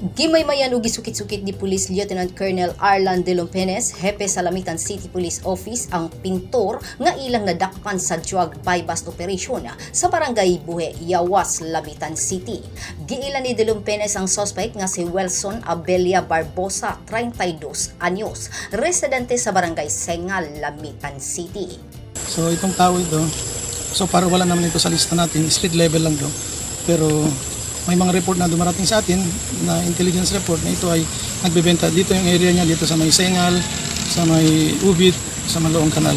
Gimaymayan og gisukit-sukit ni Police Lieutenant Colonel Arlan de Lompenes, hepe sa Lamitan City Police Office, ang pintor nga ilang nadakpan sa drug buy-bust operation sa Barangay Buhe, Yawas, Lamitan City. Giila ni de Lompenes ang suspect nga si Wilson Abelia Barbosa, 32 anyos, residente sa Barangay Sengal, Lamitan City. So itong tao ito, so para wala naman ito sa lista natin, street level lang to. Pero may mga report na dumarating sa atin na intelligence report na ito ay nagbebenta dito, yung area niya dito sa may Sengal, sa may Ubit, sa Maloong Kanal.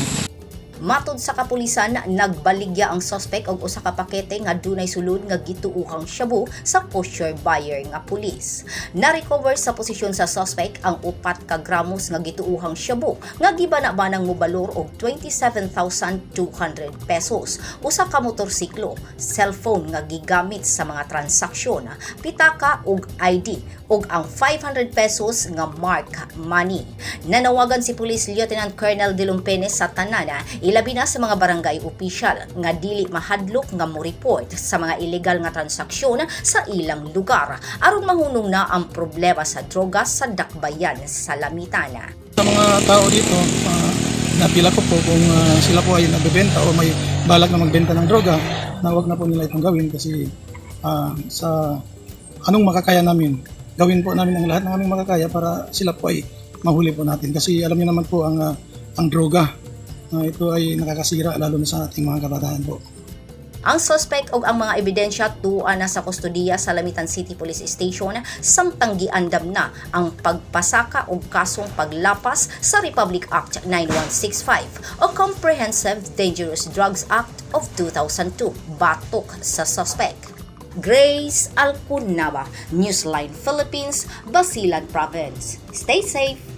Matod sa kapulisan, nagbaligya ang suspect og usa ka pakete nga dunay sulod nga gituohang shabu sa posture buyer nga pulis. Na-recover sa posisyon sa suspect ang 4 ka gramos nga gituohang shabu nga gibana-banang mobalor og 27,200 pesos, usa ka motorsiklo, cellphone nga gigamit sa mga transaksyon, pitaka ug ID ug ang 500 pesos nga mark money. Nanawagan si Police Lieutenant Colonel De Lompenes sa tanan, ilabi na sa mga barangay opisyal, nga dili mahadlok nga mo report sa mga ilegal nga transaksyon sa ilang lugar aron mahunong na ang problema sa droga sa dakbayan sa Lamitan. Sa mga tao dito, napila ko po kung sila po ay nagbebenta o may balak na magbenta ng droga, na wag na po nila itong gawin kasi sa anong makakaya namin, gawin po namin ang lahat ng aming makakaya para sila po ay mahuli po natin. Kasi alam niyo naman po ang droga, ito ay nakakasira lalo na sa ating mga kabataan po. Ang suspect ug ang mga ebidensya tuwa na sa kustodiya sa Lamitan City Police Station samtang giandam na ang pagpasaka og kasong paglapas sa Republic Act 9165 o Comprehensive Dangerous Drugs Act of 2002 batok sa suspect. Grace Alcunaba, Newsline Philippines, Basilan Province. Stay safe.